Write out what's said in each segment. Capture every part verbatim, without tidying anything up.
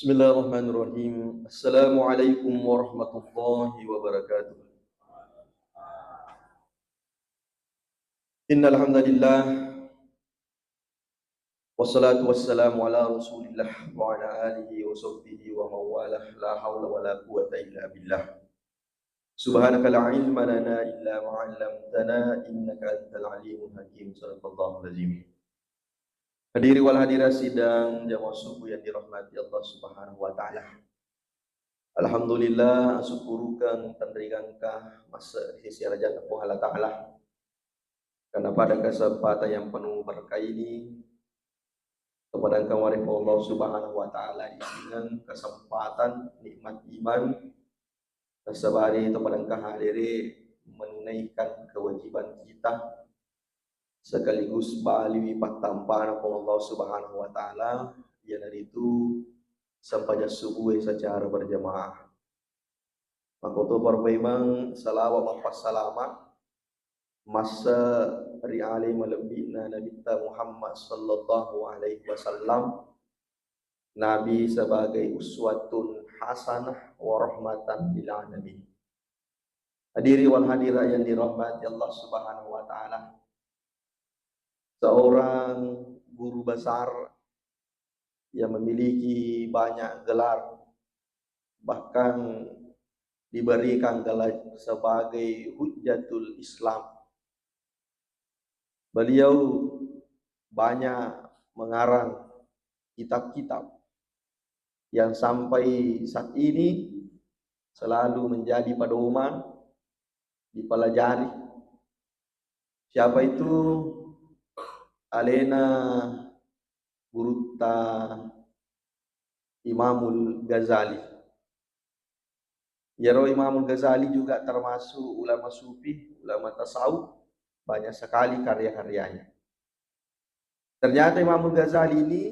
Bismillahirrahmanirrahim. Assalamualaikum warahmatullahi wabarakatuh. Innal hamdalillah. Wassalatu wassalamu ala Rasulillah wa ala alihi wa sahbihi wa mawalah. La haula wa la quwwata illa billah. Subhanaka la ilma lana illa ma 'allamtana innaka antal alimul hakim. Sadaqallahul azim. Hadiri wal hadirat sidang jamaah subuh yang dirahmati Allah Subhanahu wa taala. Alhamdulillah, asyukurukeng tenrigangka masa ri sisi arajanna Puang Allah Taala. Karena pada kesempatan yang penuh berkah ini, kepada engkau Allah Subhanahu wa taala, isingeng kesempatan nikmat iman, nasabari kepada engkau hadiri menunaikan kewajiban kita sekaligus baliwi pattampana Puang Allah Subhanahu wa taala, iyanaritu sempajang subuh secara berjamaah. Makoto parpaimeng salawa mappassalama massa ri ale malebbi'na Nabitta Muhammad sallallahu alaihi wasallam, Nabi sebagai uswatun hasanah wa rahmatan lil alamin. Hadiri wal hadirat yang dirahmati Allah Subhanahu wa taala. Seorang guru besar yang memiliki banyak gelar, bahkan diberikan gelar sebagai Hujjatul Islam. Beliau banyak mengarang kitab-kitab yang sampai saat ini selalu menjadi pedoman dipelajari. Siapa itu? Alena gurutta Imamul Ghazali. Iyaro Imamul Ghazali juga termasuk ulama sufi, ulama tasawuf, banyak sekali karya-karyanya. Ternyata Imamul Ghazali ini,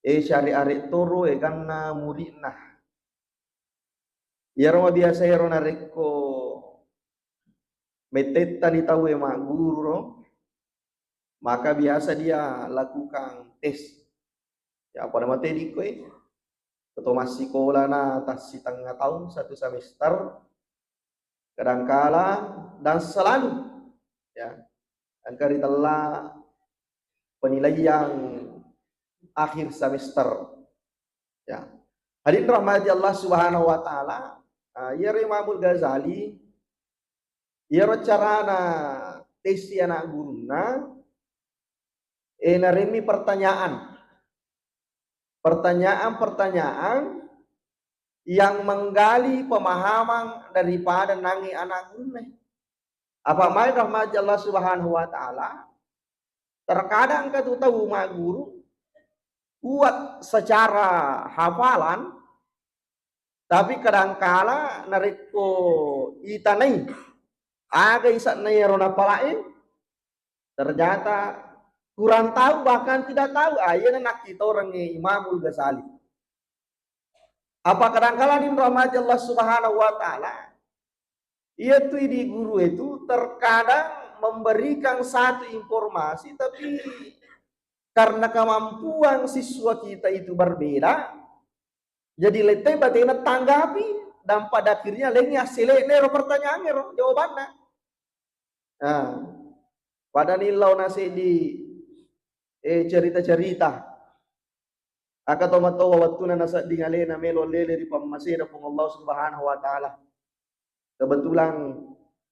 eh, syariat toro, eh, ganna muridna. Iyaro mabiasa ero narekko mettettani tau e magguru ro, maka biasa dia lakukan tes. Ya, pada mate dikko e, keto massikola na tassitengnga taung, satu semester, kadangkala dan selalu, ya, engka ritella penilaian akhir semester. Ya. Hadirin rahmati Allah Subhanahu wa taala, ah, iyaro Imamul Ghazali, iyaro carana tesi anak gurunna, eh, naremmi pertanyaan. Pertanyaan-pertanyaan yang menggali pemahaman daripada nangi anak gurunna. Apa mai rahmati Allah Subhanahu wa taala, terkadang engka tu tau magguru kuat secara hafalan, tapi kadangkala narekko itanai aga ise'na iyaro napalae, ternyata kurang tahu, bahkan tidak tahu. Ah, iyana nakkitorengngi Imamul Ghazali. Apa kadangkala, hadirin rahmati Allah Subhanahu wa taala, iyatu idi guru itu terkadang memberikan satu informasi, tapi karena kemampuan siswa kita itu berbeda, jadi lettai batena tanggapi, dan pada akhirnya lengngi assele'na ero pertanyaan ero jawabanna. Nah, pada nillau na seddi, eh, cerita-cerita. Aga tomatoa wettuna nasedding alena melo lele ri pammasena Puang Allah Subhanahu wa taala. Kebetulan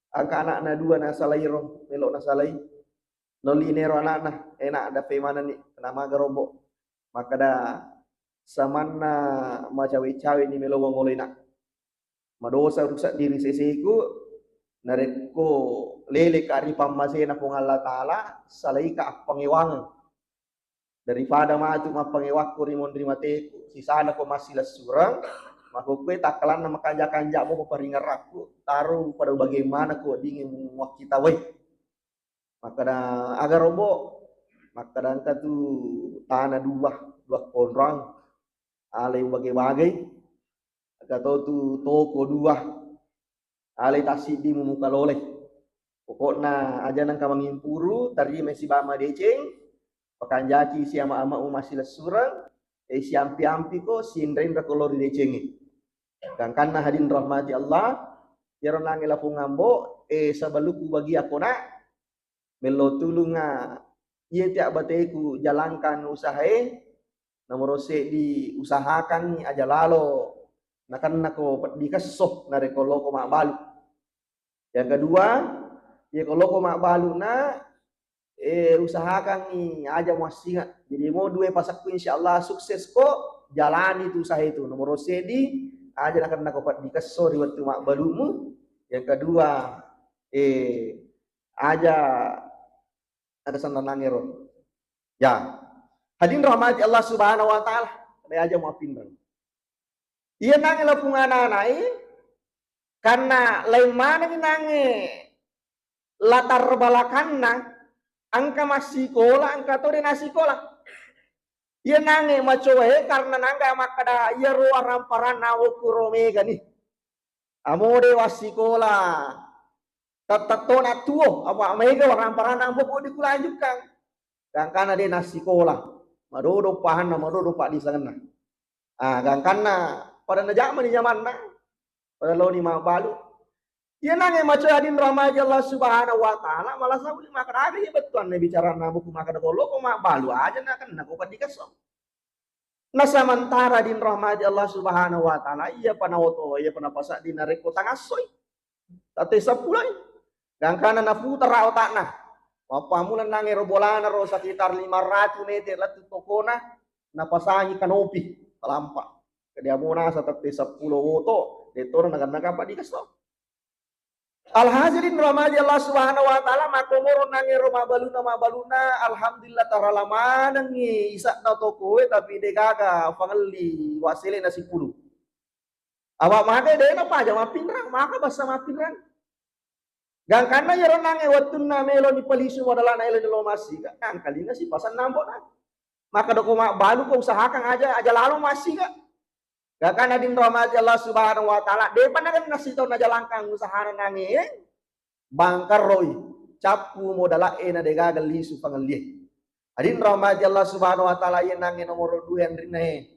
engka anakna dua nasalai ro, melo nasalai. Nolli nero anakna, enak dape manenni, namaga robo. Makkeda samanna macawe-cawe ni melo wangolena. Madosa rusak diri seseku, narekko leleka ri pammasena Puang Allah Taala, salaika appangewangeng. Daripada matu mappangewakko ri monri mateku, sisana ko massilessureng, makkukue takkalanna makanja-kanja mo paringerrakku, taru pada bagaimana ko dingin muakkita wai. Makkeda, aga robo? Makkeda engka tu tana dua, dua konrang, alai bagai-bagai, engka to tu toko dua, alai tassiddi mumuka lole. Pokokna aja nengka mangimpuru, tarima siba madeceng, pakanjaki siama-ama umassilessureng, eh, siampi-ampiko, sinrenreko lao ri decengnge. Gangkanna hadirin rahmati Allah, iyaro nangnge lapong ambo, eh, sebelum kubagia kona, mello tulungnga, iya tiak bateku jalangkan usahae, nomoro seddi usahakangngi aja lalo nakennako peddi kesso narekko loko mabbalu. Yang kedua, iya ko loko mabbalu na, eh, usahakangngi aja muassinga. Jadi mo dua pasekku insyaallah sukses ko jalani tu usaha itu. Nomoro seddi, aja nakennako peddi kesso ri wettu mabbalumu. Yang kedua, eh, aja ada sennanangero. Ya. Hadirin rahmati Allah Subhanahu wa Ta'ala, de aja muapinreng. Iya nangnge lapong ananai, karena lain manengngi nangnge latar balakanna, engka massikola, engka to de nassikola. Iya nangnge macowae karena nangga makkeda iyaro waramparanna wokuro megani. Amo de wassikola, tettettona tuo, apa mega waramparanna ambo ko dikulanjukkan. Gangkanna de nassikola, madodo pahanna, madodo paddisengenna. Ah, gangkanna pada najamani jamanna, pada loni mabbalu. Iya nangnge macowae hadirin rahmati Allah Subhanahu wa Ta'ala, malasa uli makkeda aga iya bettuanna bicaranna buku makkeda ko loko mabbalu aja nakennako peddi kesso. Na sementara hadirin rahmati Allah Subhanahu wa Ta'ala, iya pa naoto, iya pa napasedding narekko tangassoi. Tette seppuloi. Gangkanna nafutara otakna. Mappammula nangngero bolana ro sekitar lima ratus meter lettu tokona, napasangi kanopi, talampa. Kedia monasa tette seppulo oto, detto naganna kapang dikesso. Alhasil hadirin rahmati Allah Subhanahu wa Ta'ala, makkomoro nangngero mabbaluna, mabbaluna, alhamdulillah, tarala manengngi ise'na tokoe, tapi degaga fangelli wasselena sipulung. Apa maka de napaja mappinreng, maka bessa mappinreng. Gangkanna iyaro nangnge wettunna melo nipalisu modalana elo nilo massiga, nangkalinga sipasang nambona. Maka doko mabbalu ko usahakan aja, aja lalo massiga. Gangkanna hadirin rahmati Allah Subhanahu wa Ta'ala, depa nagenna sitau najalangkang usahana nangnge, bangkarroi, cappu modala'e na degaga lisu fangellie. Hadirin rahmati Allah Subhanahu wa Ta'ala, iya nangnge nomoro dua anrinna e.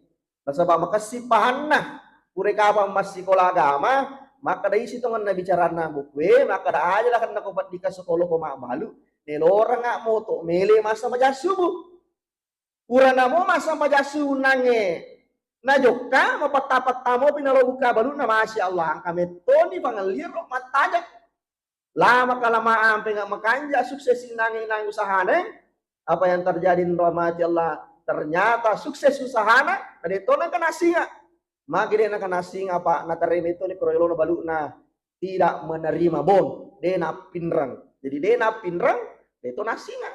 Nasaba makessing pahanna, pura kapang massikola agama, makkeda isi tongenna bicaranna bukue, makkeda aja lakennako peddi kesso ko loko mabbalu, nelorengnga moto mele massempajang subuh. Purana mo massempajang subuh nangnge najokka, mapetta-petta mopi nalo bukka balunna, masya Allah, engka mettoni fangellie ro mattajeng. Lama kalamaan penga makanja sukses inangi-inangi usahana. Apa yang terjadi, rahmati Allah? Ternyata sukses usahana, na de to nakenna singa. Magi de nakenna singa, Pak, naterima itu ni koro elona baluna tidak menerima bon, de nappinreng. Jadi de nappinreng, de to nasinga.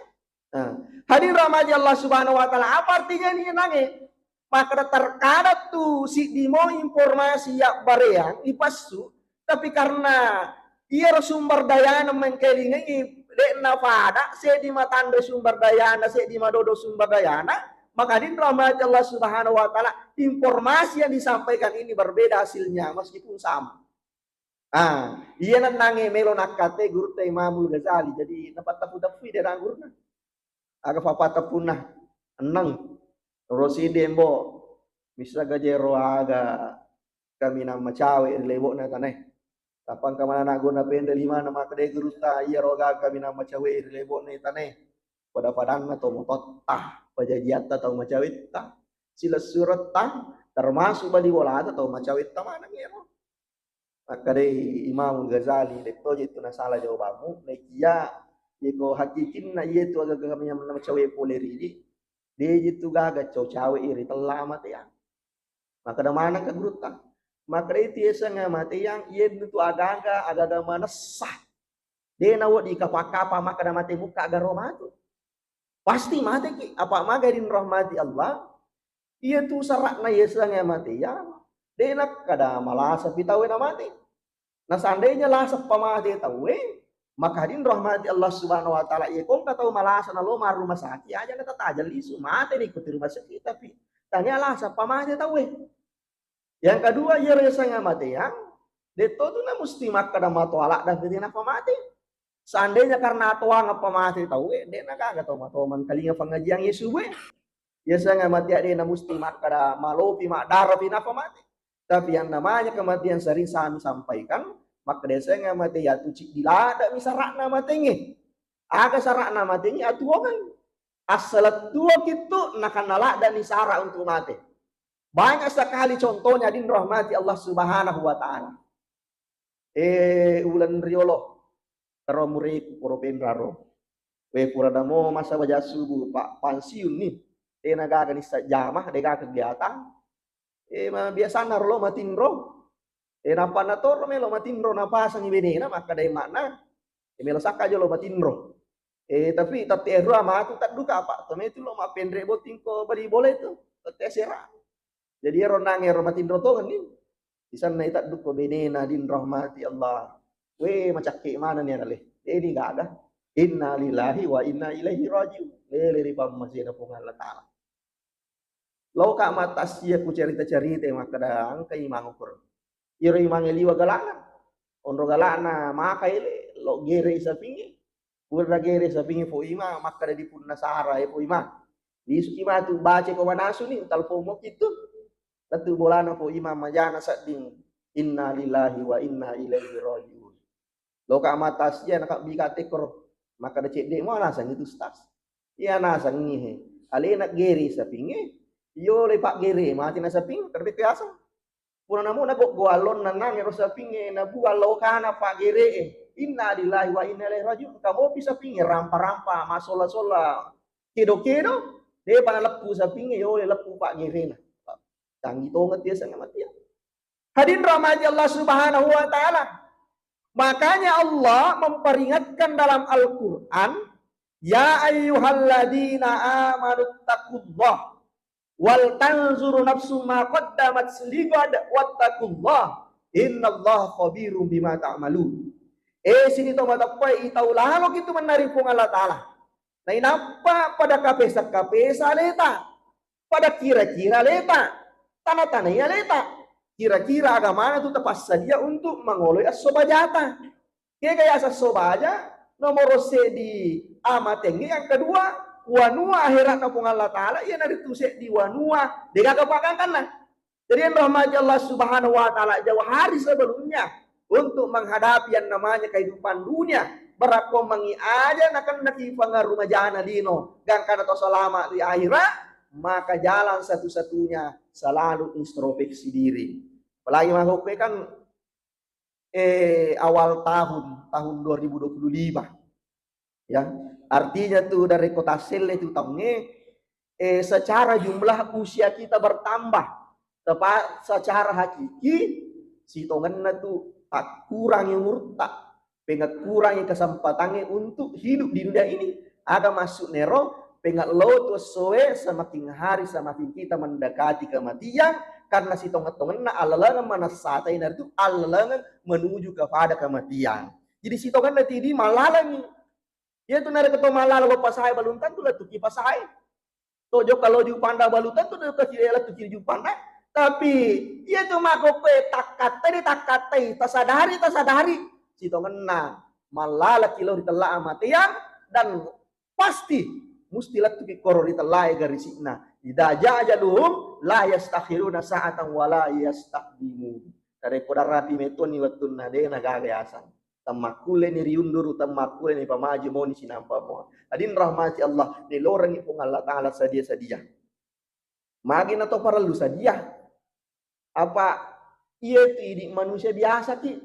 Nah, hadirin rahmati Allah Subhanahu wa Ta'ala, apa artinya ini nange? Maka terkadang tu siddi mo informasi ya bareang ipassu, tapi karena iyaro sumber dayana mengkelingai, de'na pada, seddi matanre sumber dayana, seddi madodo sumber dayana, maka hadirin rahmati Allah Subhanahu wa Ta'ala, informasi yang disampaikan ini berbeda hasilnya meskipun sama. Ah, iya nennangnge melo nakkate gurutta Imamul Ghazali, jadi napatteppu-teppui de rang guruna. Aga fapatteppunna? Enneng. Roside mbo, missa gajero aga kaminang macawe ri lebo'na tanae. Tappa engka manana guruna penre limana makkeda gurutta, iyaro aga kaminang macawe ri lebo'na tanae. Pada-padanna to mototta, pajajiatta tau macawetta, silessuretta, termasuk bali bolata tau macawetta maneng ero. Makkedai Imamul Ghazali, "Dettoje itu nasala jawabanmu, naikia yeko hakikinna iyetu aga-aga macawe pole ridi, deje tu gaga cau-cawe iri tella amateang." Makkeda manengka gurutta, makkeda itu yaseng amateang, iyetu aga-aga, aga-aga manessa. De nawedding kapa-kapa makkeda mate mukka garo matu. Pasti mateki, apa maga hadirin rahmati Allah? Iya tu sara'na yaseng amateang, de nakkeda malasa pi tauwe namate. Na seandainya lasa pa mate tauwe, maka hadirin rahmati Allah Subhanahu wa Ta'ala, iya ko engka tau malasa nalo ma rumah sakit, aja na tataja lisu, mate ni ko rumah sakit, tapi tania lasa pa mate tauwe. Yang kedua, iyaro yaseng amateang, de to tu na musti makkeda matoa ladda fitena pa mate. Seandainya karena atoang pa mate tauwe, de na gaga tau matoa mengkalinga pengajian Yesu we. Biasanya mate de' na musti makkada malopi maddarapi nappa mate. Tapi yang namanya kematian sering kami sampaikan, makkada biasanya mate yatu ciddi ladda mi sara'na matengnge. Aga sara'na matengnge? Atuongan. Assalettuo kittu nakanna ladda ni sara' untuk mate. Banyak sekali contohnya, hadirin rahmati Allah Subhanahu wa Ta'ala. Eh, uleng riolo, ero mureku poro penraro. We, pura namo masa baja subuh, Pak, pensiun ni. Tena gaga ni sajama, de' gaga kegiatan. Eh, ma biasanna ro lo matinro. Eh, nappa natoro melo matinro, napasangi benena, makkada makna, eh, melo sakka jolo matinro. Eh, tapi tette' ero matu tadduka, Pak. Tometu lo mappenre' botting ko bali bola itu. Tette' sera. Jadi ero nang ero matinro tongenni. Isanna itaddu ko benena, hadirin rahmati Allah. We, macakke' maneng ni ale. Eh, ni gaga. Inna lillahi wa inna ilaihi raji'un. Lele ri pammasena Puang Allah Ta'ala. Loka' matassia ku cerita-cerita makkada engka imang ukur. Iro imang liwa galana. Onro galana maka ele, lo gere sapingnge. Pura gere sapingnge po imang, makkada di punna sara e po imang. Lisuki matu baca ko manasu ni, talpong mo kitu. Lettu bolana po imang majana sedding. Inna lillahi wa inna ilaihi raji'un. Loka' matassia, naka bika tekkoro. Makkada cedde' mo nasang itu, Ustaz. Iya nasangngi he. Alena gere sapingnge. Yo le paggere mati na saping, terbe biasa. Pura namo nagoggo allonna nang ero sapingnge, nabuang lokana paggere'e. Inna lillahi wa inna ilaihi raji'un. Kamopi sapingnge rampa-rampa, masola-sola, kedo-kedo, de'pa naleppu sapingnge, yole leppu paggerena. Canggih tongeng tiaseng matia. Hadirin rahmati Allah Subhanahu wa Ta'ala. Makanya Allah memperingatkan dalam Al-Quran, "Ya ayyuhalladzina amanu taqullah wal tanzuru nafsum ma qaddamat ligad wattaqullah innallaha khabirum bima ta'malun." Eh, sini to mateppai itau lalo kitu mennari Puang Allah Ta'ala. Nainappa pada kapesa-kapesa aleta, pada kira-kira aleta, tana-tanai aleta. Kira-kira aga maneng tu tapassadia untuk mangoloi esso bajata. Kega yaseng esso baja, nomoro seddi amatengnge, yang kedua, wanua akhiratna Puang Allah Ta'ala, iyanaritu seddi wanua degaga pagangkanna. Jadi yang rahmati Allah Subhanahu wa Ta'ala, jauh hari sebelumnya untuk menghadapi yang namanya kehidupan dunia, berakkomangi aja nakennaki pangaruh majana lino, gangkana to salama di akhirat, maka jalan satu-satunya selalu introspeksi diri. Apalagi mangkokkue kan, eh, awal tahun, tahun dua ribu dua puluh lima. Ya, artinya tu dari kota selle tu taungnge, eh, secara jumlah usia kita bertambah. Tepat secara hakiki, sitongenna tu takkurangi umurta, pengekkurangi kesempatangnge untuk hidup di dunia ini. Aga maksudnero? Pengello tu essoe, semakin hari semakin kita mendekati kematian, karena sitongeng-tongenna allalengeng manessata inaritu allalengeng menuju kepada kematian. Jadi sitongenna tidi mallalengi. Iyatu narekko to mallala lo pasae, belum tentu lettuki pasae. To jokka lo Juppandang, belum tentu lettuki, lettuki Juppandang. Tapi iyatu makkokkoe takkattai, takkattai, tasadari, tasadari. Sitongenna mallalaki lo ritella amateang dan pasti musti lettuki koro ritella garisi'na. Idza jaa ajaluhum la yastakhiruna sa'atan wa la yastaqdimun. Narekko darapi metoni wettunna, de nagaga yaseng. Temmakkulleni riunduru, temmakkulleni pamaji moni sinampa mua. Adin rahmati Allah, nilorengi Puang Allah Ta'ala sadia-sadia. Magi na to parellu sadia. Apa iya tu idi manusia biasa ki.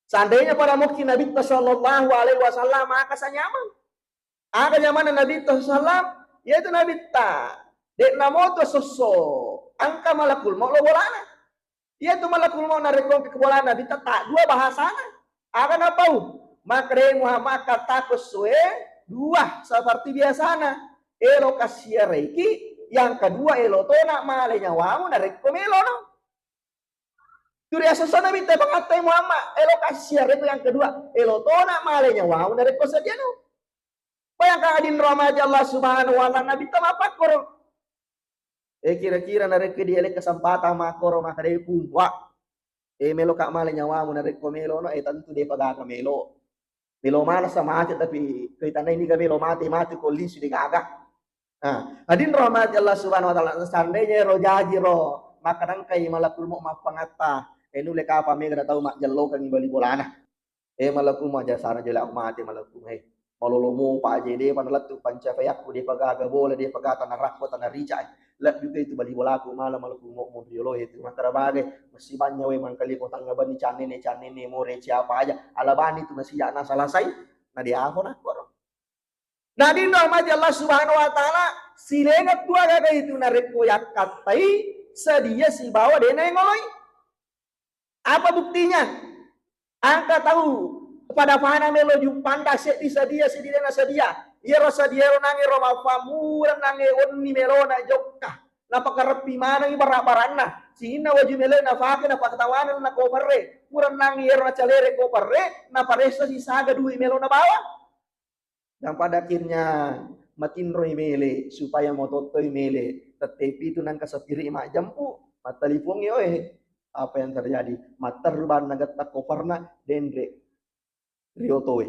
Seandainya pada mukki Nabitta sallallahu alaihi wasallam, maka sanyamang. Aga jamanna Nabitta sallam, yaitu Nabitta, de namo to sosso angka malakul maut lo bolana. Iyatu malakul maut narekko engka kebolana Nabitta, ta dua bahasana. Aga napau? Makkeda Muhammad, kataku sue dua seperti biasana. Elo kassiaraiki, yang kedua elo tona male nyawamu narekko melono. Turi asasana Nabitta pangattai Muhammad, elo kassiaraiki, yang kedua elo tona male nyawamu narekko sediano. Bayangkan adin rahmati Allah Subhanahu wa Ta'ala, Nabitta mappakkoro. Eh, kira-kira narekko dialai kesempatan makkoro, makkedai pung, wa, eh, meloka male nyawamu narekko melono, eh, tentu depa gaga melo. Melo manessa mate, tapi ko itanai niga melo mate, mate ko lisu de gaga. Nah, hadirin rahmati Allah Subhanahu wa Ta'ala, seandainya ro jaji ro, maka nangkai malakul maut mappangatta, eh, nulle kapa mega tau majjellokangi bali bolana. Eh, malakul maut, jasana jela mate malakul maut, eh. Malolo mopa aja, depa nalettu pancapaiakku, depa gaga bola, depa gaga tana rakko, tana rica, eh. Lebbi ke itu bali bolaku mala malakul maut monriolo itu, maka bagai, mesti banyak we mangkali ko tangga bani canene, canene, more siapa aja, alabani tu masih nak salasai, na dia apa nak koro. Nah, hadirin rahmati Allah Subhanahu wa Ta'ala, silenga tu agaga itu narekko yakkattai sedia sibawa dena ngoloi. Apa buktinya? Engka tau pada fana melo jumpanda seddi sedia, seddi dena sedia. Iyaro sedia ro nange ro mappamura nange onni melona jokka. Napakareppi manengi bara-baranna. Sininna waju melo nafake napakatawana na koperre. Pura nange iyaro nacalere koperre, naparessa sisaga dui melo nabawa. Dan pada akhirnya matinroi mele, supaya motottoi mele. Tette pitu nangka sapiri majjempu, mattalipongi, oe. Apa yang terjadi? Matteru banna getta koperna, denre riotoe.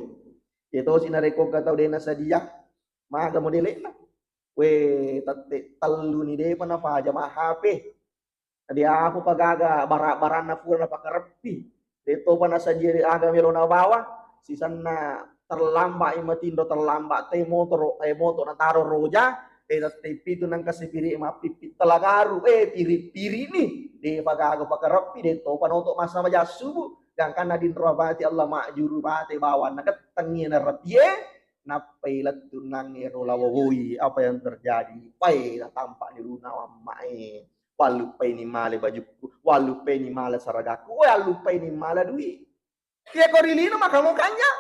Yetosi narekko engka tau dena sadia, maga modelekna. We, tette telluni depa napaja ma H P. Jadi, aku pagaga bara-baranna pura napakareppi. De'topa nasadia aga melo nabawa, sisenna terlambat i matinro, terlambat te motoro, eh, moto nataro roja, eh, tette pitu nangka sipiri mappippi telagaru, eh, piri-piri ni. De pagaga pakareppi, de'topa noto masa maja subuh. Gangkanna dinro abati Allah majuru bate bawanna kettengi narapie, nappai lettu nangnge ro lawoi. Apa yang terjadi? Pai tampak ni luna wammae. Walluppaini male bajukku, walluppaini male saragaku, walluppaini male dui. Iya ko ri lino maka mo kanja.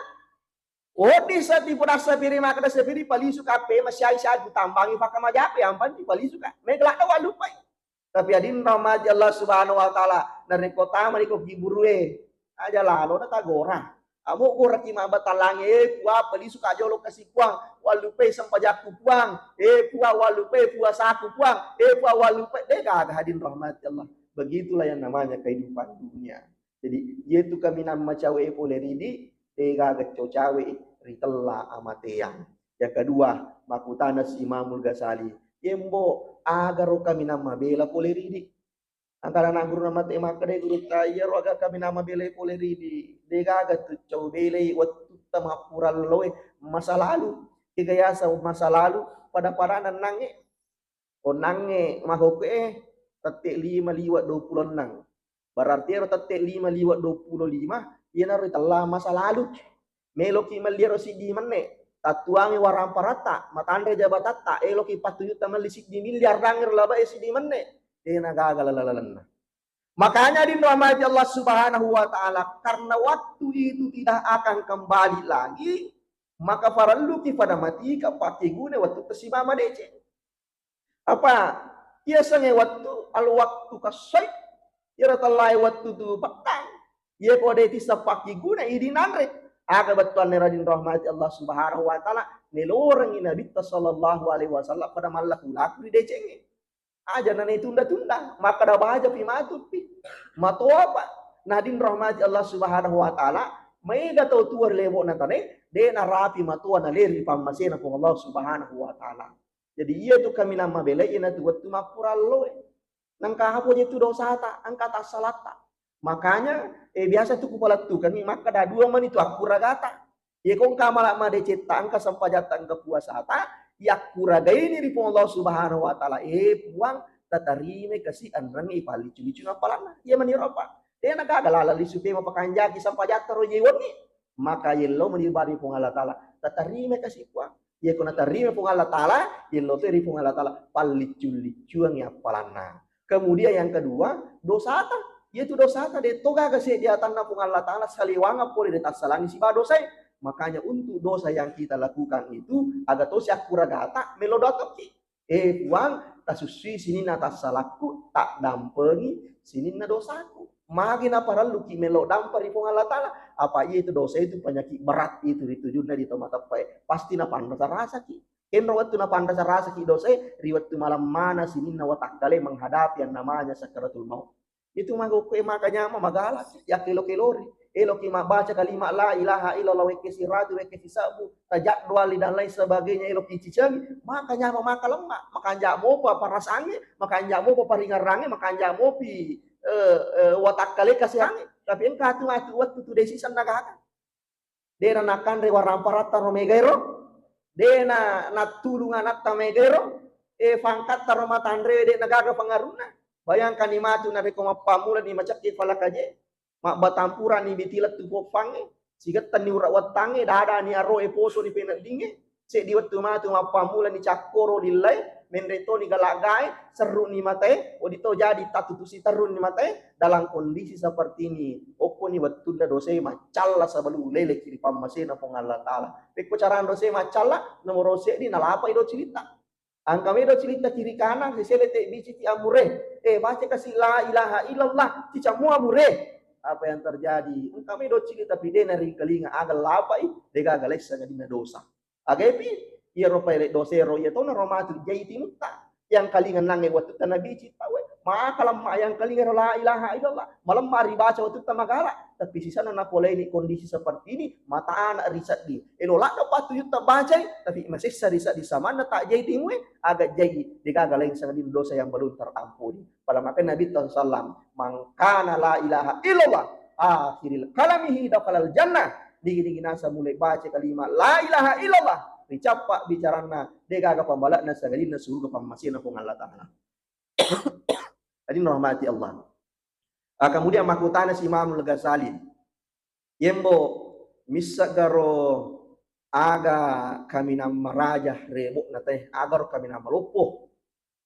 Odi setipu dasa piri maka dasa piri palisu kape masiai sadu tambangi paka majape ampan di palisu ka. Mega ladda walluppai. Tapi adinna mati Allah Subhanahu wa Ta'ala, narekko tamani ko kiburue, aja lalo na tagora. Amo goraki mabatalangi, eh, Puang, palisu ka jolo kasi Puang, wallupai sempajakku Puang, eh, Puang, wallupai puasaku Puang, eh, Puang, wallupai, de gaga hadirin rahmati Allah. Begitulah yang namanya kehidupan dunia. Jadi, yetu kaminang macawe pole ridi, de gaga co cawe ritella amateang. Yang kedua, makutana si Imamul Ghazali, yembo agaro kaminang mabela pole ridi. Angkana na guruna mate makkeda gurutta, iyaro aga kaminang mabelai pole ridi, de gaga tu cau belai wettutta mappura loe masa lalu. Kega yasa masa lalu, pada-pada nennangnge. Onnangnge makoke, eh, tette lima liwa dua pulo enneng. Berarti ero tette lima liwa dua pulo lima, iyanaro itella masa lalu. Meloki melli ero siddi menne, tattuangi waramparatta, matanre jabatatta, eloki pattujutta melli siddi miliar dangngero labae siddi menne. Dena gaga lalalenna. Makanya, hadirin rahmati Allah Subhanahu wa Ta'ala, karena waktu itu tidak akan kembali lagi, maka parelluki pada matika pakkeguna wettu tasimama deceng. Apa? Iya sengnge wettu, al-waqtu kassaif. Iyaro tellae wettu tu pettang. Iya ko de tisseng pakkeguna, idi nanre. Aga bettuanna, hadirin rahmati Allah Subhanahu wa Ta'ala, nelorengngi Nabitta sallallahu alaihi wasallam pada mallaku-laku ri decengnge. Aja na naitunda-tunda, makkeda baja pi matu pi. Matoa pa. Nah, hadirin rahmati Allah Subhanahu wa Ta'ala, maega tau tua ri lebo'na tane, de narapi matoa naleri pammasena Puang Allah Subhanahu wa Ta'ala. Jadi, iya tu kaminang mabelai, iyana tu wettu mappura alloe. Nangka apa je tu dosata, engka tassalatta. Makanya, eh, biasa tu kupalettukengi, makkeda dua mani tu akkuragata. Iya ko engka mala madecetta, engka sempajatta, engka puasata, yakkuragaini ri Puang Allah Subhanahu wa Ta'ala, eh, Puang, tatarimai kasi enrengnge ipallicu-licu appalanna. Iya mani ro, Pak. Dena gaga laleng lisu pema pakanjaki sempajatta ro je wenni. Maka yello mani bari Puang Allah Ta'ala, tatarimai kasi Puang. Iya ko natarima Puang Allah Ta'ala, yello to ri Puang Allah Ta'ala, palliccu-liccuangi appalanna. Kemudian yang kedua, dosata. Yaitu dosata de to gaga seddi atanna Puang Allah Ta'ala, saliwangeng pole de tassalangi siba dosae. Makanya untuk dosa yang kita lakukan itu, aga tosi akkuragata, melo doa tokki. Eh, Puang, tasussui sininna tassalakku, taddampengi sininna dosaku. Magi naparelluki melo dampa ri Puang Allah Ta'ala? Apa iya itu dosa itu penyakit berat itu ri tujunna di to mateppae. Pasti napanrasa-rasaki. Kenro wettu napanrasa-rasaki dosae, ri wettu malemmana sininna watakkale menghadapi yang namanya sakaratul maut. Itu maka ko maka nyama magala, ya kelo-kelori. Eloki mabbaca kalimat la ilaha illallah, wekke siratu, wekke sisabbu, tajadwali dan lain sebagainya, eloki cicengi, maka nyama maka lemma, makanja mopa parasange, makanja mopa paringerrange, makanja mopi, eh, eh, watakkale kasehange. Tapi engka tu matu wettu tu decision nagaga. Dena nakanre waramparatta ro megaero, dena nattulung anatta megaero, e pangkatta ro matanre de nagaga pangarunna. Bayangkani matu narekko mappammulani macekki falakaje, mabbatampuranni biti lettu poppangnge, sigettenni ura wettangnge, dadani aroe posoni peneddingnge, seddi wettu matu mappammulani cakkoro lillae, menre toni galagae, serruni matae, odito jadi tattutusi terruni matae, dalam kondisi seperti ini, okkoni wettunna dosae maccalla sebelum leleki ri pammasena Puang Allah Ta'ala. Pekko carana dosae maccalla, nomoro seddi nalapai do cilitta. Angka medo cilitta kiri kanan, sesele te biciti amure. Eh, baca kasi la ilaha illallah, cicammu amure. Apa yang terjadi? Engka medo cilitta pidena ri kalinga aga lapai, degaga lessa ngadinna dosa. Agepi, iyaro pale dosero, iya tona ro matu jai timutta. Yang kalinga nange wettu tanabi cita we. Maka lemma yang kalinga ro la ilaha illallah. Malemma ribaca wettu tamagala. Tapi sisana napoleni kondisi seperti ini, mata anak riseddi. Elo laddo pattu yutta bacai, tapi masessa riseddi samanna tak jai timue, aga jai degaga lain sangadin dosa yang belum terampuni. Pada maka Nabi sallam, "Man kana la ilaha illallah akhiril kalamihi dakhalal jannah." Digi-digi nasa mulai baca kalimat la ilaha illallah, ricappa bicaranna, degaga pambalakna sangadinna suruga pammasena Puang Allah Ta'ala. Hadirin rahmati Allah. Ah, kemudian makkutana si Imamul Ghazali, "Yembo, missegaro aga kaminang maraja rebo'na te, agaro kaminang maloppo?"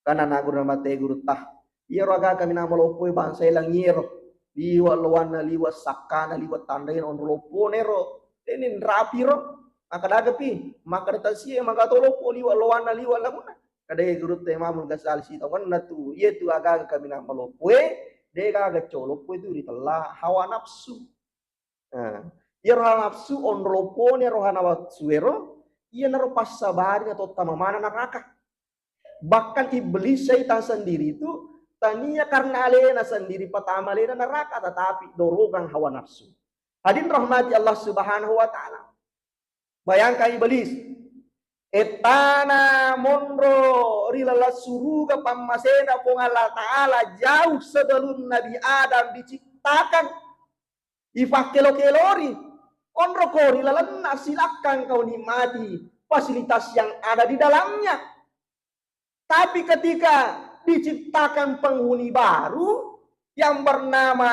Kana naguru mate gurutta, "Iyaro aga kaminang maloppo bangsa elangiero, liwa loanna, liwa sakkana, liwa tanrena onro loppona ero, teni rapiro." Maka dagapi, maka datasie, maka to loppo liwa loanna, liwa lamunna. Kadai gurutta Imamul Ghazali sitaungenna tu, iyetu aga-aga kaminang maloppoe, degaga coloppoi tu ritella hawa nafsu. Nah, iyaro hawa nafsu, onro loppona ero hawa nafsu ero, iyanaro passabari natottama maneng naraka. Bahkan iblis, syaitan sendiri itu tania karena alena sendiri patama alena naraka, tetapi dorongan hawa nafsu. Hadirin rahmati Allah Subhanahu wa Ta'ala. Bayangkan iblis, ettana monro ri laleng suruga pammasena Puang Allah Ta'ala jauh sebelum Nabi Adam diciptakan, ifakkelo-kelori, onro ko ri lalenna, silakan kau nikmati fasilitas yang ada di dalamnya. Tapi ketika diciptakan penghuni baru yang bernama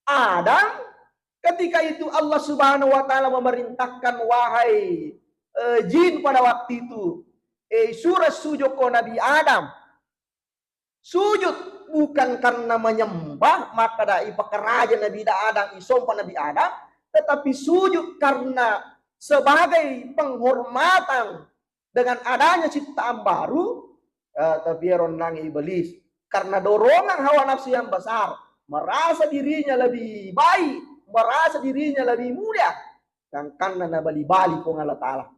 Adam, ketika itu Allah Subhanahu wa Ta'ala memerintahkan, wahai, eh, jin pada waktu itu, eh, sura sujud ko Nabi Adam. Sujud bukan karena menyembah, maka da ipakaraja Nabi Adam, isompa Nabi Adam, tetapi sujud karena sebagai penghormatan dengan adanya ciptaan baru, eh, tapi ero onnang iblis, karena dorongan hawa nafsu yang besar, merasa dirinya lebih baik, merasa dirinya lebih mulia, gangkanna nabali-bali Puang Allah Ta'ala.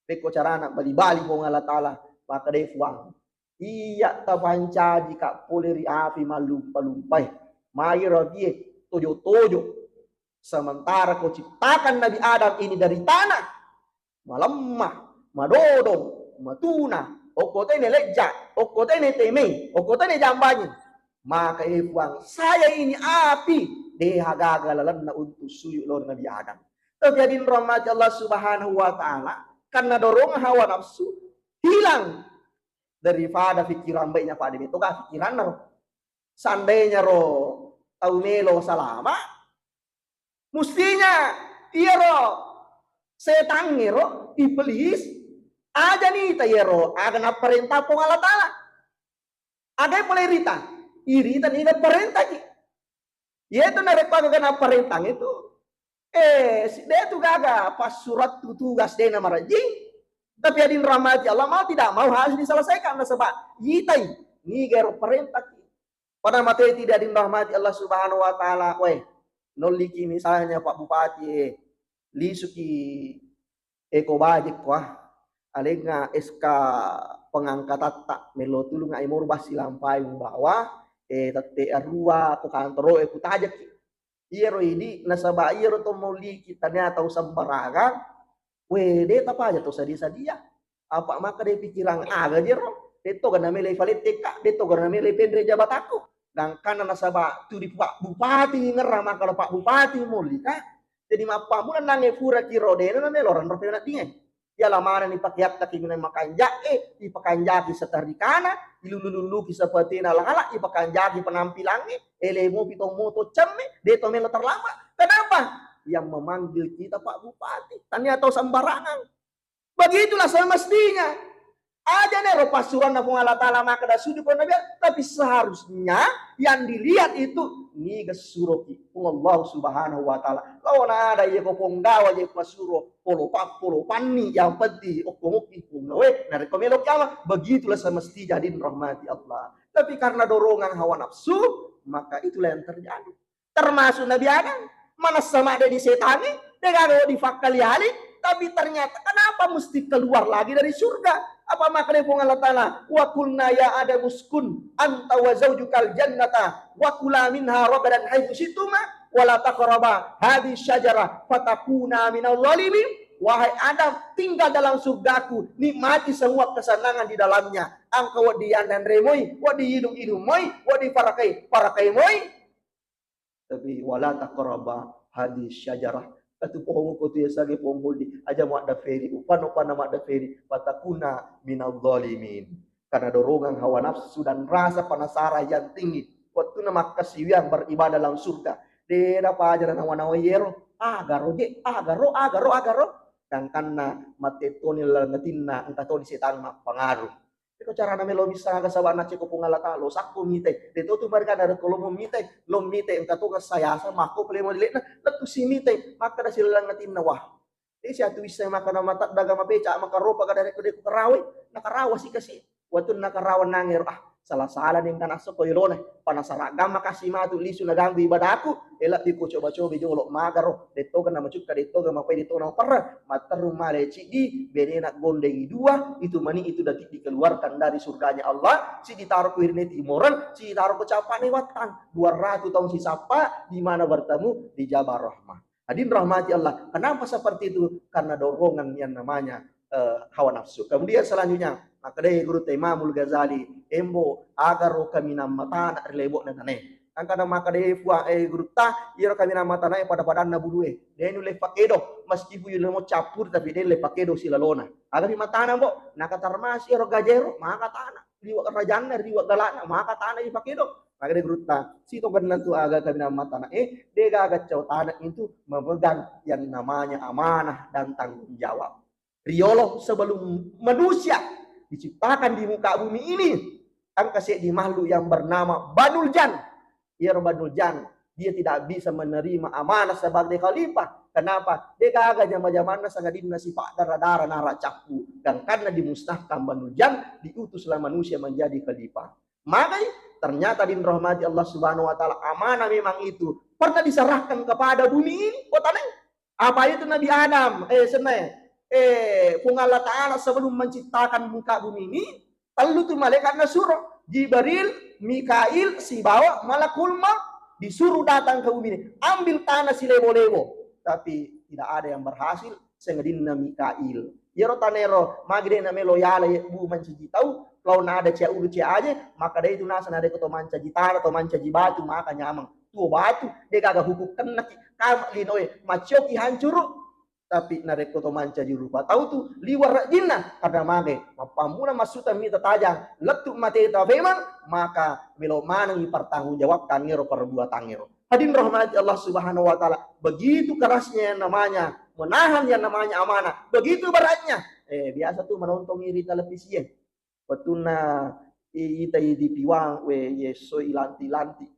Pekko carana bali-bali Puang Allah Ta'ala, maka dé Puang, iya tapancaji ka pole ri api mallumpa-lumpae, mairo api e tojo-tojo. Sementara ko ciptakan Nabi Adam ini dari tanah, malemma, madodong, matuna, okko tene lejja, okko tene teme, okko tene jambangi. Maka, eh Puang, saya ini api, deha gaga lalenna untuk sujud lao ri Nabi Adam. Tapi hadirin rahmati Allah Subhanahu wa Ta'ala, karena dorongan hawa nafsu, hilang daripada pikiran baiknya, pada metoga pikiranna ro. Seandainya ro tau melo salama, mustinya iyaro setangnge ro, iblis, aja nita iyaro aga napparenta Puang Allah Ta'ala. Aga pole rita? Irita niga parentaki. Iyetu narekko aga napparentang itu, eh, si-, de tu gaga passurattu tugas de namarajing. Tapi hadirin rahmati Allah, mau tidak mau harus diselesaikan, nasaba itai niga ero parentaki. Pada mate tidak hadirin rahmati Allah Subhanahu wa Ta'ala, weh, nolliki misalnya Pak Bupati, eh, lisuki eko bajik, wah, alenga S K pengangkatatta, melo tulung ai morba silampai mubawa, eh, tette arua ko kantoro e kutajaki. Iyaro idi nasaba iyaro to molliki tania tau sembarangan, we de tapaja to sadia-sadia. Apa maka de pikiran aga jero, de to gana mele falette ka, de to gana mele penre jabatakku. Gangkana nasaba tu di Pak Bupati ngerra maka lo Pak Bupati mollika. Jadi mappamula nange pura kiro dena na melo ranro pena dinge. Iya lamana ni pakeatta ki minang makanja'e, ipakanjaki setarikana, ilulululuki sepetena lala, ipakanjaki penampilangnge, elemo pitommo to cemme, de to melo terlambat. Kenapa? Yang memanggil kita Pak Bupati. Tania tau sembarangan. Begitulah semestinya. Aja nero passuranna Puang Allah Ta'ala maka da sudu ko Nabi, tapi seharusnya yang dilihat itu niga suroki Puang Allah Subhanahu wa Ta'ala. Laona ada iya ko ponggawa je pasuro polo pa-, polo panni, yang penting okko mukki ponggawe, narekko melo kiamat, begitulah semestinya din rahmati Allah. Tapi karena dorongan hawa nafsu, maka itulah yang terjadi. Termasuk Nabi Adam, manessa madde di setangi, degaga difakkali-ali, tapi ternyata kenapa mesti keluar lagi dari surga? Apa makna Puang Allah Ta'ala, "Wa qulna ya Adam uskun anta wa zaujukal jannata wa kula minha ragadan haitsu syi'tuma wa la taqraba hadhihi syajarah fatakuna minal zalimin." Wahai Adam, tinggal dalam surgaku, nikmati semua kesenangan di dalamnya. Engka wedding yanre-yanre moi, wedding inung-inung moi, wedding parakai, parakai moi. Tapi wala taqraba hadhihi syajarah. Katu pohong ko tu yasage pohong holdi. Aja madda feri. Upanna, upanna madda feri. Fatakuna minal zalimin. Karena dorongan hawa nafsu dan rasa penasaran yang tinggi. Waktu na makkasiwiang beribadah dalam surga. De na pajara nawa-nawa yero. Agaro je, agaro, agaro, agaro. Gangkanna mate toni laleng atinna, engka toni setang mappengaruh. Iko carana melo missang aga saba'na ceko Puang Allah Ta'ala, lo sakko mitai. De to tu mereka narekko lo mitai, lo mitai engka to sayasa makko pale modele'na, lettu si mitai, makkeda silaleng atinna, wah. De siatu wisseng makkeda mata daga mapeca makaropa kada rekko de ko karawe, nakarawa si kasi. Wettu nakarawa nangero, ah, salah-salah ning kana sokko yolona, panasara gamma kasi matu lisu naganggu ibadaku, Ela di ko coba-coba jolo magaro, dettoga namacukka, dettoga mapai, dettoga maperra, matteru male ciddi, benena gondengi dua, itu mani itu dati dikeluarkan dari surganya Allah, ciddi taro ko irine timoreng, ciddi taro ko capane wattang, dua ratus tahun sisappa, di mana bertemu? Di Jabal Rahmah. Hadirin rahmati Allah, kenapa seperti itu? Karena dorongan yang namanya eh, hawa nafsu. Kemudian selanjutnya, makkedai gurutta Imamul Ghazali, embo, agaro kaminang matana ri lebo'na tanae. Angkana makkedai Puang, eh, gurutta, iyaro kaminang matanae pada-padanna bulue. De nulle pakedo, meskipun yulle mo cappur, tapi de nulle pakedo silalona. Agapi matana, mbo, naka termasuk iyaro gajero, maka tana. Liwa rajanna, liwa galana, maka tana dipakedo. Makkedai gurutta, sito genna tu aga kaminang matanae, de gaga cau tana itu memegang yang namanya amanah dan tanggung jawab. Riolo sebelum manusia diciptakan di muka bumi ini, engka seddi makhluk yang bernama Banul Jan. Iyaro Banul Jan, dia tidak bisa menerima amanah sebagai khalifah. Kenapa? De gaga jama-jamanna sangadinna sipa dara-dara nara cappu. Dan karena dimusnahkan Banul Jan, diutuslah manusia menjadi khalifah. Magai, ternyata, hadirin rahmati Allah Subhanahu wa Ta'ala, amanah memang itu pernah diserahkan kepada bumi ini, kota Neng. Apa itu Nabi Adam, eh, senna, eh, Puang Allah Ta'ala sebelum menciptakan muka bumi ini, tellu tu malaikat nasuro, Jibril, Mikail, sibawa Malakul Maut, disuruh datang ke bumi ini, ambil tanah silebo-lebo. Tapi tidak ada yang berhasil, sangadinna Mikail. Iyaro tanero, magi de namelo yala yebbu mancaji tau, laona ada cia ulu cia aje, maka de itu nasa narekko to mancaji tanah, to mancaji batu, maka nyameng. Tuo batu, de gaga hukukkennaki, kama linoe, macioki hancuru. Tapi narekko to mancaji rupa tau tu, liwa rejinna, karena mage, mappammula massuta mita tajang, lettu mateta femang, maka melo manengi pertanggung jawabkan ngero perbuatan ngero. Hadirin rahmati Allah Subhanahu wa Ta'ala, begitu kerasnya yang namanya menahan yang namanya amanah, begitu beratnya. Eh, biasa tuh menonton iri televisi ya. Wettunna i-, itai dipiwang, we, yesso ilanti-lanti.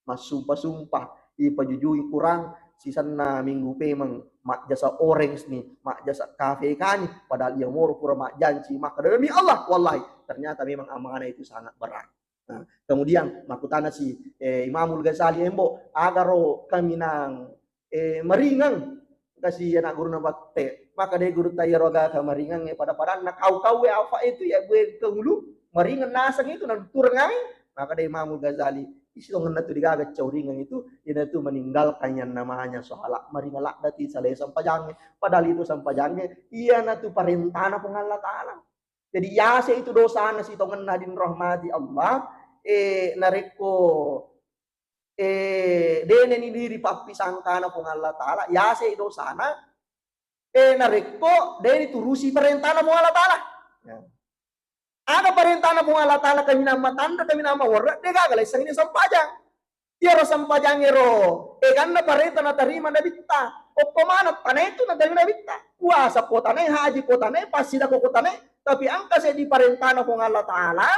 Massumpa-sumpa, ipajujui kurang, sisenna minggu pemeng, majjasa orange ni, majjasa kafe kani, padahal iya moro pura majjanci, maka demi Allah, wallahi, ternyata memang amanah itu sangat berat. Nah, kemudian makkutana si, eh, Imamul Ghazali, embo, agaro kaminang, eh, maringeng kasi anak guruna batte. Maka de gurutta iyaro aga kamaringeng, eh, pada-padanna kau-kau, eh, apa itu ya gue ke hulu? Maringeng naseng itu nantureng ai. Maka dé Imamul Ghazali, isi tongenna tu dégaga cauringeng itu, iyanatu meninggalkan yang namanya sholat. Maringa laddati salai sempajangnge. Padahal itu sempajangnge, iyanatu parentana Puang Allah Ta'ala. Jadi, yase itu dosana sitongenna hadirin rahmati Allah, eh, narekko, eh, déna ni diri pappisangkana Puang Allah Ta'ala, yase dosana, eh, narekko déna turusi parentana Puang Allah Ta'ala. Ya. Aga parentana Puang Allah Ta'ala, kaminang matanre, kaminang mawerre, dégaga laissengngi sempajang. Iyaro sempajangngéro, éganna parénta natarima Nabitta. Okko maneng tanaé tu natarima Nabitta. Puasa ko tanaé, haji ko tanaé, passidako ko tanaé. Tapi engka séddi paréntana Puang Allah Ta'ala,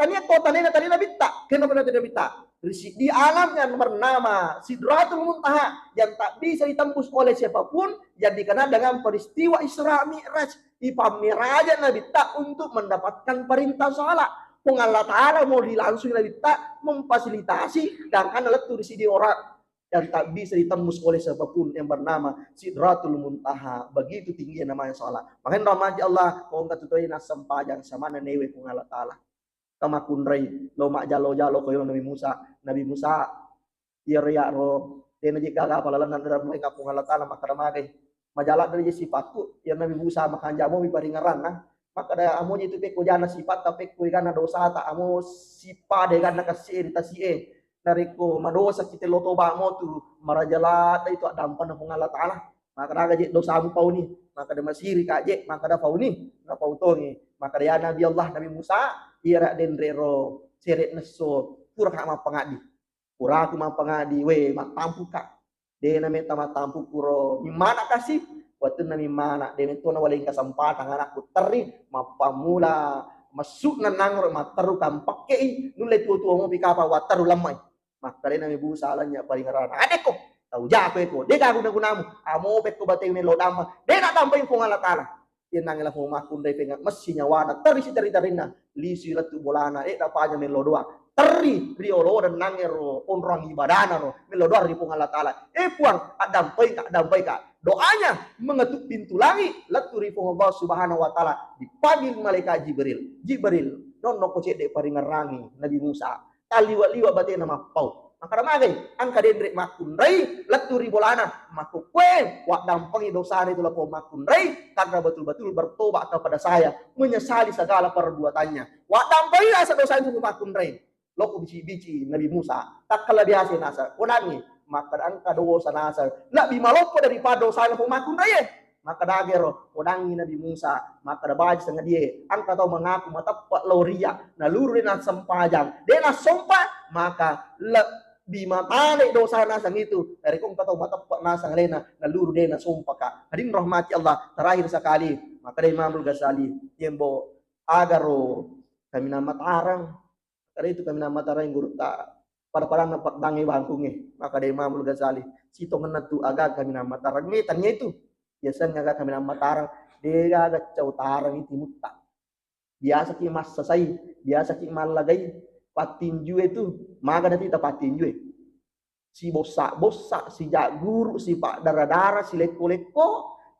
tania ko tanaé natarima Nabitta. Kenapa natarima Nabitta? Ri siddi alam yang bernama Sidratul Muntaha yang tak bisa ditembus oleh siapapun yang dikenal dengan peristiwa Isra Mi'raj. Ipammiraja Nabitta untuk mendapatkan perintah salat. Puang Allah Ta'ala mau langsung Nabitta memfasilitasi, sedangkan lettu ri sidi orang yang tak bisa ditembus oleh siapapun yang bernama Sidratul Muntaha. Begitu tingginya namanya salat. Makanya rahmati Allah, ko engka tu toi nassempajang samana newe Puang Allah Ta'ala. Kamakkunrai, lo majjalo-jalo ko yolo Nabi Musa. Nabi Musa, iyaro iyaro, dé naji gaga palalenna dalam mereka Puang Allah Ta'ala makkada magai. Majaladde je sipatku, ya Nabi Musa makanja momi paringeranna. Makkada amo je tu pekko jana sipatta, pekko egana dosata, amo sipada egana kasi'e ri tasi'e. Narekko madosa kita lo toba mo tu, marajaladde itu addampenna Puang Allah Ta'ala. Makkada aga je dosamu pauni, makkada masiri ka je, makkada pauni, napau tongi. Makkada ya Nabi Allah, Nabi Musa, iyara denre ro sere nesso, pura ka mappangaddi. Puraku mappangaddi, we, mattampuka. Dé nametta mattampuku ro. Mimmana kasi, wettunna mimmana, dé mettona waleng kesempatan anakku terri, mappammula massu'na nangro matteru kampekke'i, nulle tua-tua mopi kapa watteru lemmai. Makkadenami Musa lanya paringerana, adekko, tau jako eko, dé guna-gunamu, amo pekko bateng melo dampa, dé naddampai Puang Allah Ta'ala. Iyanangnge lafo makkunrai penga messi nyawana, terri siteri-terinna, lisui lettu bolana, eh, napaja mello doa. Terri riolo dennangnge ro onrong ibadana ro, mello doa ri Puang Allah Ta'ala. Eh Puang, addampai ka, addampai ka. Doanya mengetuk pintu langit, lettu ri Puang Allah Subhanahu wa Ta'ala, dipanggil malaikat Jibril. Jibril, nonno ko cedde paringerangi Nabi Musa. Talliwa-liwa batena mappau. Makkada magai, engka denre makkunrai, lettu ri bolana, makkukkue, waddampengi dosana itu lako makkunrai, karena betul-betul bertobat kepada saya, menyesali segala perbuatannya. Waddampengi rasa dosana itu makkunrai. Loko bici-bici Nabi Musa, takkala biasa nasa, kodangi, makkada engka dosa nasa, lebih maloppo daripada dosana ko makkunrai. Makkadagero, kodangngi Nabi Musa, makkada baji sangadie, engka tau mengaku mateppe lao ria, naluru dé nassempajang, dé nassompa, maka lebbi matane dosa nasang itu. Narekko engka tau mateppe nasang alena, naluru dé nasompaka. Hadirin rahmati Allah, terakhir sekali, makkada Imamul Ghazali, yembo agaro kaminang matareng, Kada itu kaminang matareng gurutta, pada-padanna peddangnge bangkungnge. Makkada Imamul Ghazali, sitongenna tu aga kaminang matarengnge, tania itu. Biasanya aga kaminang matareng, dé gaga cau tareng itu mutta. Biasaki massasai, biasaki mallagai, pattinjue tu, maga dati ta pattinjue. Sibossa-bossa, sijagguru, sipaddara-dara, silekko-lekko,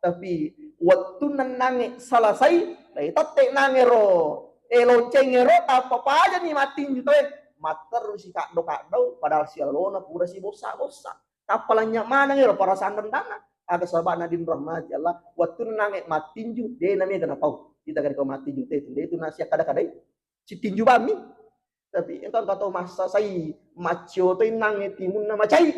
tapi wettunna nangnge salasai, naitette nangngero, eh, loncengngero, tappa pajani mattinju tauwe, matteru sikaddo-kaddo, padahal sialona pura sibossa-bossa. Tappa lanynya maneng ero perasaan dendana. Aga sababna, hadirin rahmati Allah, wettunna nangnge mattinju, dé namega napau. Kita kari ko mattinju, dé tu, dé tu nasiakkada-kadai. Sittinju bammi. Tapi engka engka tau massasai, maccio to innangnge timunna macai.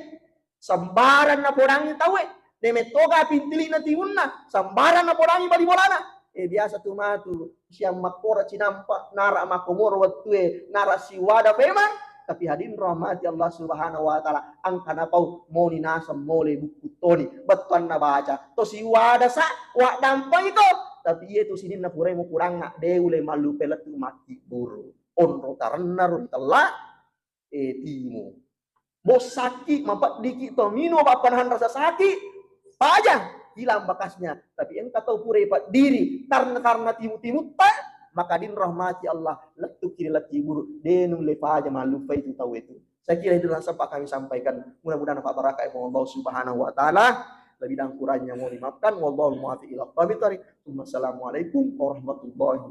Sembarang napodangi tauwe. Dé mettoga pintili'na timunna, sembarang napodangi bali bolana. Eh, biasa tu matu siang makkora cinampa, nara makkomoro wettue, nara siwada femang. Tapi hadirin rahmati Allah Subhanahu wa Ta'ala, engka napau moni naseng mole bukku toni. Bettuanna baca, to siwada sa, waddampai to. Tapi iye tu sininna purai mukurangnga, dé ule mallupe lettu makkibburu. Onro tarenna ro ritella, eh, timu. Bossaki, mapeddiki to minum apa nahan rasa sakit, paja, hilang bekasnya. Tapi engka tau pura ipeddiri karena, karena timu-timutta, maka hadirin rahmati Allah, lettuki ri lettu kuburu, dé nulle paja mallupai tu tau itu. Saya kira itu yang sempat kami sampaikan. Mudah-mudahan dapat barakah dari Allah Subhanahu wa Ta'ala. Lebih dan kurangnya mohon dimaafkan. Wallahul muwaffiq ila aqwamit thariq. Tsumma assalamualaikum warahmatullahi